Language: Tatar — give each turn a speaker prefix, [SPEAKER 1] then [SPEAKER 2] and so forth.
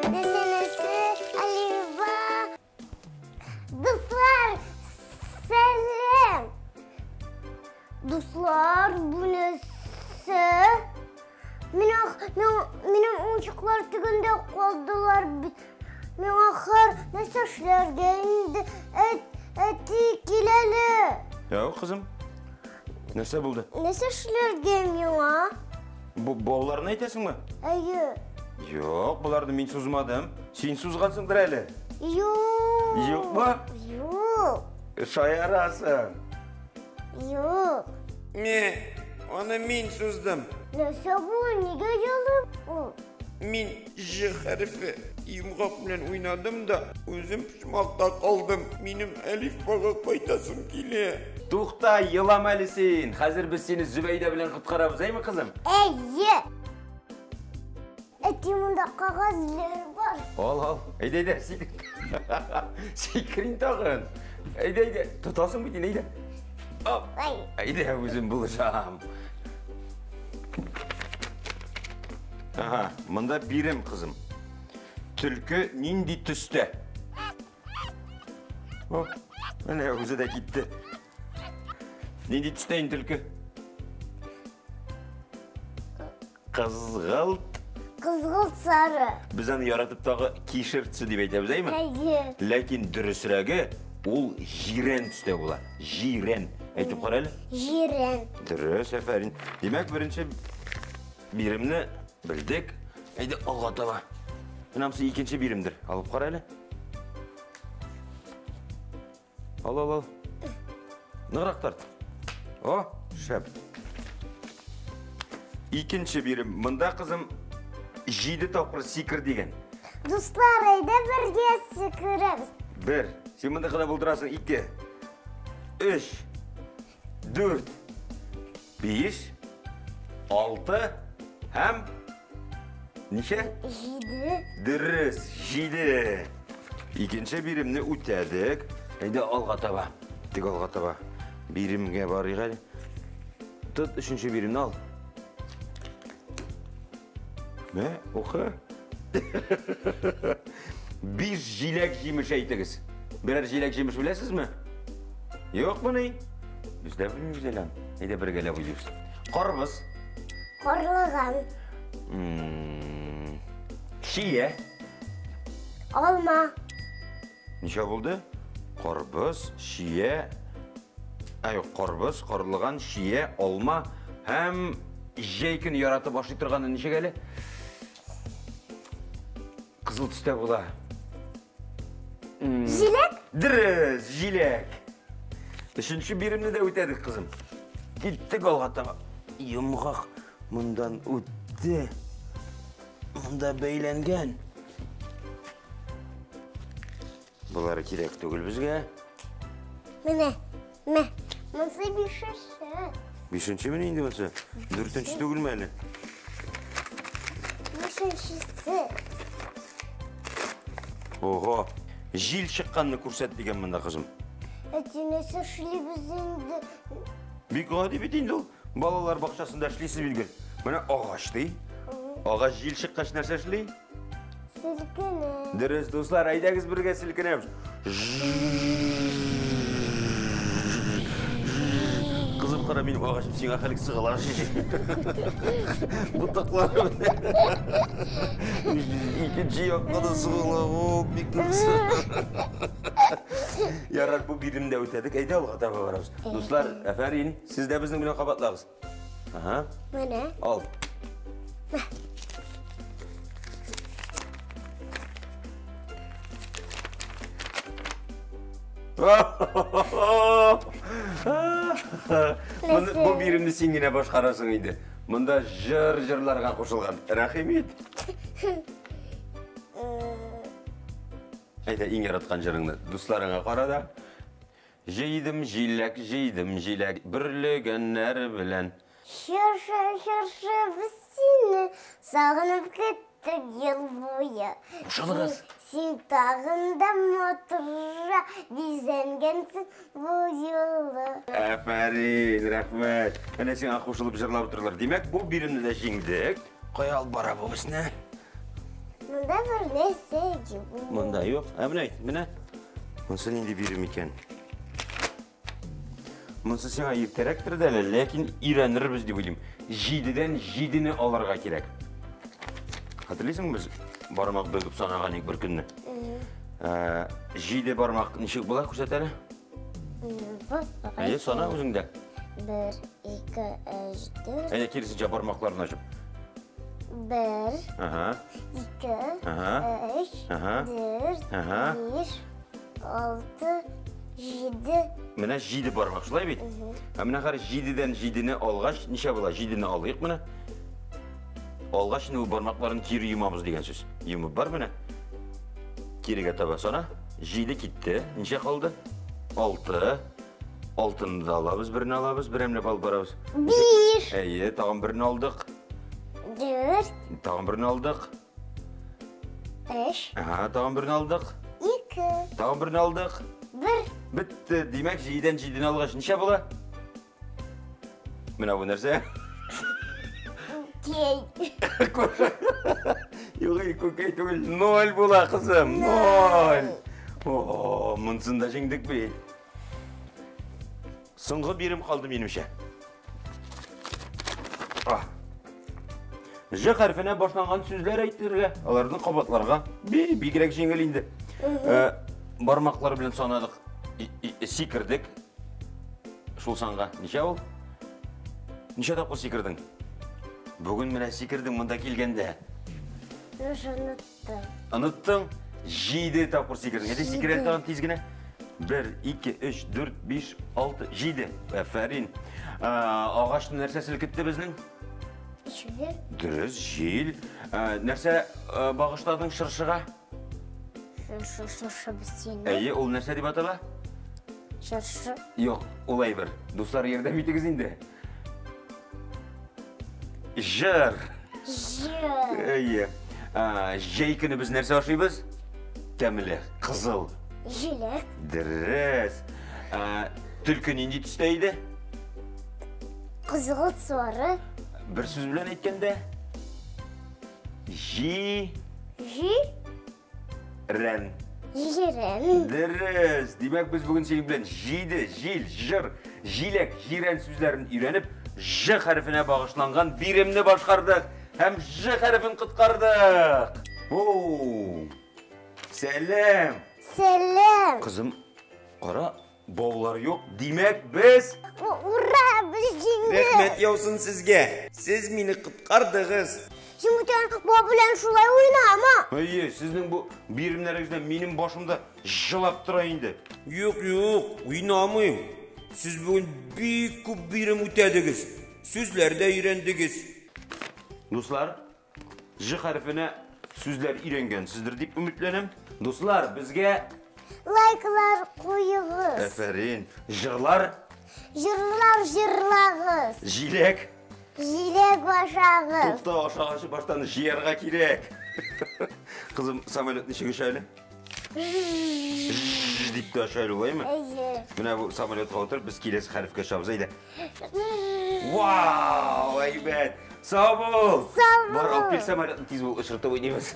[SPEAKER 1] Нәрсә, нәрсә, Алиба. Дуслар, сәлам. Дуслар, бу нәрсә? Минем уенчыклар тегендә калдылар бит. Миңа хәр нәрсә эшләргә инде? Әти, кил әле.
[SPEAKER 2] Яу, кызым. Нәрсә булды?
[SPEAKER 1] Нәрсә эшләргә миңа?
[SPEAKER 2] Бу балаларны әйтәсеңме?
[SPEAKER 1] Әйе.
[SPEAKER 2] Юк, боларны мин сузмадым. Син сузгансыңдыр әле.
[SPEAKER 1] Юк.
[SPEAKER 2] Юкмы?
[SPEAKER 1] Юк.
[SPEAKER 2] Шаярасың.
[SPEAKER 1] Юк.
[SPEAKER 2] Ме, аны мин суздым.
[SPEAKER 1] Нәрсә бу? Нигә елый ул?
[SPEAKER 2] Мин Ж хәрефе йомгак белән уйнадым да, үзем почмакта калдым. Минем әлифбага кайтасым килә. Тукта, елама әле син. Хәзер без сине Зөбәйдә белән коткарабыз, әйме, кызым?
[SPEAKER 1] Әйе. Әти, монда кәгазьләр бар.
[SPEAKER 2] Ал, ал. Әйдә, әйдә, сикер. Сикерин тагын. Әйдә, әйдә. Тотасың бит инде, әйдә. Оп.
[SPEAKER 1] Ай.
[SPEAKER 2] Әйдә, үзем булышам. Ага, монда бирем, кызым. Төлке нинди төстә? О, менә үзе дә китте. Нинди төстә инде төлке? Кызгылт.
[SPEAKER 1] Кызгылт сары.
[SPEAKER 2] Без аны яратып тагы кишер төсе дип әйтәбез, әйме?
[SPEAKER 1] Әйе.
[SPEAKER 2] Ләкин дөресрәге ул җирән төстә була. Җирән. Әйтеп кара әле.
[SPEAKER 1] Җирән.
[SPEAKER 2] Дөрес, афәрин. Димәк, беренче биремне белдек. Әйдә, алга таба. Менә монысы икенче биремдер. Алып кара әле. Ал, ал, ал. Ныграк тарт. О, шәп. Икенче бирем. Монда, кызым, 7 тапкыр сикер дигән.
[SPEAKER 1] Дуслар, әйдә бергә сикерәбез.
[SPEAKER 2] Бер. Син монда кына булдырасың. 2. 3. 4. 5. 6 һәм ничә?
[SPEAKER 1] 7.
[SPEAKER 2] Дөрес, 7. Икенче биремне үтәдек. Әйдә алга таба. Тик алга таба. Биремгә барыйк әле. Тот өченче биремне ал. Мә, укы. 5 җиләк җимеш әйтегез. Берәр җиләк җимеш беләсезме? Юкмы ни? Без дә белмибез әле аны. Әйдә бергәләп уйлыйбыз. Карбыз.
[SPEAKER 1] Карлыган.
[SPEAKER 2] Чия.
[SPEAKER 1] Алма.
[SPEAKER 2] Ничә булды? Карбыз, чия, ай, карбыз, карлыган, чия, алма һәм җәй көне яратып ашый торганы ничек әле? Кызыл төстә була.
[SPEAKER 1] Җиләк?
[SPEAKER 2] Дөрес, җиләк. Өченче биремне дә үтәдек, кызым. Киттек алга таба. Йомгак мондан үтте. Монда бәйләнгән. Болары кирәк түгел безгә.
[SPEAKER 1] Менә, мә. Монысы бишенче.
[SPEAKER 2] Бишенче мени инде монысы? Дүртенче түгелме әле?
[SPEAKER 1] Бишенчесе.
[SPEAKER 2] Ого, җил чыкканны күрсәт дигән монда, кызым.
[SPEAKER 1] Әти, нәрсә эшлибез инде?
[SPEAKER 2] Бик гади бит инде ул. Балалар бакчасында эшлисез бит гел. Менә агач ди. Агач җил чыккач нәрсә эшли?
[SPEAKER 1] Селкенә.
[SPEAKER 2] Дөрес, дуслар, әйдәгез бергә селкенәбез. Кызым, кара, минем агачым сиңа хәлек сыгыла. Ботаклары икенче якка да сыгыла. О, бик нык. Ярар, бу биремне дә үтәдек. Әйдә алга таба барабыз. Дуслар, афәрин, сез дә безнең белән кабатлагыз. Ага.
[SPEAKER 1] Менә.
[SPEAKER 2] Ал. Моны, бу биремне син генә башкарасың инде. Монда җыр җырларга кушылган. Рәхим ит. Әйдә, иң яраткан җырыңны дусларыңа кара да. Җыйдым җиләк, җыйдым җиләк, бөрлегәннәр белән.
[SPEAKER 1] Чыршы, чыршы, без сине сагынып көттек ел буе.
[SPEAKER 2] Кушылыгыз.
[SPEAKER 1] Син тагын да матуррак бизәнгәнсең бу юлы.
[SPEAKER 2] Афәрин, рәхмәт. Әнә сиңа кушылып җырлап утырдылар. Димәк, бу биремне дә җиңдек. Кая алып бара бу безне?
[SPEAKER 1] Монда бер нәрсә юк.
[SPEAKER 2] Монда юк. Ә менә, менә. Монысы нинди бирем икән? Монысы сиңа иртәрәктер дә әле, ләкин өйрәнербез дип уйлыйм. Җидедән җидене алырга кирәк. Хәтерлисеңме, без бармак бөгеп санаган идек бер көнне? Җиде бармак ничек була, күрсәт әле. Әйе, сана үзең дә.
[SPEAKER 1] 1, 2, 3, 4.
[SPEAKER 2] Әйдә, киресенчә бармакларны ачып.
[SPEAKER 1] 1, 2, 3, 4, 5, 6, 7.
[SPEAKER 2] Менә 7 бармак, шулай бит? Ә менә хәзер 7-дән 7-не алгач, ничә була? 7-не алыйк менә. Алгач, инде ул бармакларын кире йомабыз дигән сүз. Йомып бар менә. Кирегә таба сана. 7 китте. Ничә калды? 6. Алтыны да алабыз, берне алабыз, берәмләп алып барабыз.
[SPEAKER 1] 5.
[SPEAKER 2] Әйе, тагын берне алдык.
[SPEAKER 1] 4.
[SPEAKER 2] Тагын берне алдык.
[SPEAKER 1] 3.
[SPEAKER 2] Ага, тагын берне алдык.
[SPEAKER 1] 2.
[SPEAKER 2] Тагын берне алдык.
[SPEAKER 1] 1.
[SPEAKER 2] Бетте. Димәк, 7-дән 7-не алгач ничә була? Менә бу нәрсә?
[SPEAKER 1] Күкәй.
[SPEAKER 2] Юк, күкәй түгел, 0 була, кызым, 0. О, монысын да җиңдек бит. Соңгы бирем калды минемчә. Ж хәрефенә башланган сүзләр әйтергә, аларны кабатларга. Бигрәк җиңел инде. Бармаклар белән санадык, сикердек. Шул санга ничә ул? Ничә тапкыр сикердең? Бүген менә сикердең монда килгәндә.
[SPEAKER 1] Оныттым.
[SPEAKER 2] Оныттың? 7 тапкыр сикердең. Әйдә сикерәле тагын тиз генә. 1, 2, 3, 4, 5, 6, 7. Афәрин. Агачны нәрсә селкетте безнең?
[SPEAKER 1] Җил.
[SPEAKER 2] Дөрес, җил. Нәрсә багышладың чыршыга?
[SPEAKER 1] Чыршы, чыршы без сине.
[SPEAKER 2] Әйе, ул нәрсә дип атала?
[SPEAKER 1] Чыршы.
[SPEAKER 2] Юк, ул әйбер. Дуслар, ярдәм итегез инде. Җыр.
[SPEAKER 1] Җыр.
[SPEAKER 2] Әйе. Җәй көне без нәрсә ашыйбыз? Тәмле, кызыл.
[SPEAKER 1] Җиләк.
[SPEAKER 2] Дөрес. Төлке нинди төстә иде?
[SPEAKER 1] Кызгылт сары.
[SPEAKER 2] Бер сүз белән әйткәндә, җи.
[SPEAKER 1] Җи.
[SPEAKER 2] Рән.
[SPEAKER 1] Җирән.
[SPEAKER 2] Дөрес. Димәк, без бүген синең белән җиде, җил, җыр, җиләк, җирән сүзләрен өйрәнеп, Ж хәрефенә багышланган биремне башкардык һәм Ж хәрефен коткардык. Оу! Сәлам!
[SPEAKER 1] Сәлам!
[SPEAKER 2] Кызым, кара, баулар юк. Димәк, без
[SPEAKER 1] Ура, без җиңдек!
[SPEAKER 3] Рәхмәт яусын сезгә. Сез мине коткардыгыз.
[SPEAKER 1] Син бүтән бау белән шулай уйнама.
[SPEAKER 2] Әйе, сезнең бу биремнәрегездән минем башымда җылап тора инде.
[SPEAKER 3] Юк, юк, уйнамыйм. Сез бүген бик күп бирем үтәдегез. Сүзләр дә өйрәндегез.
[SPEAKER 2] Дуслар, Ж хәрефенә сүзләр өйрәнгәнсездер дип өметләнәм. Дуслар, безгә
[SPEAKER 1] лайклар куегыз.
[SPEAKER 2] Афәрин. Җырлар.
[SPEAKER 1] Җырлар җырлагыз.
[SPEAKER 2] Җиләк.
[SPEAKER 1] Җиләк ашагыз.
[SPEAKER 2] Тукта, ашаганчы баштан җыярга кирәк. Кызым, самолет ничек оча әле? Ж дип тә оча әле, улаймы?
[SPEAKER 1] Әйе.
[SPEAKER 2] Менә бу самолетка утырып, без киләсе хәрефкә очабыз, әйдә. Вау, әйбәт. Сау бул.
[SPEAKER 1] Сау бул.
[SPEAKER 2] Бар, алып кил самолетны, тиз бул, очыртып уйныйбыз.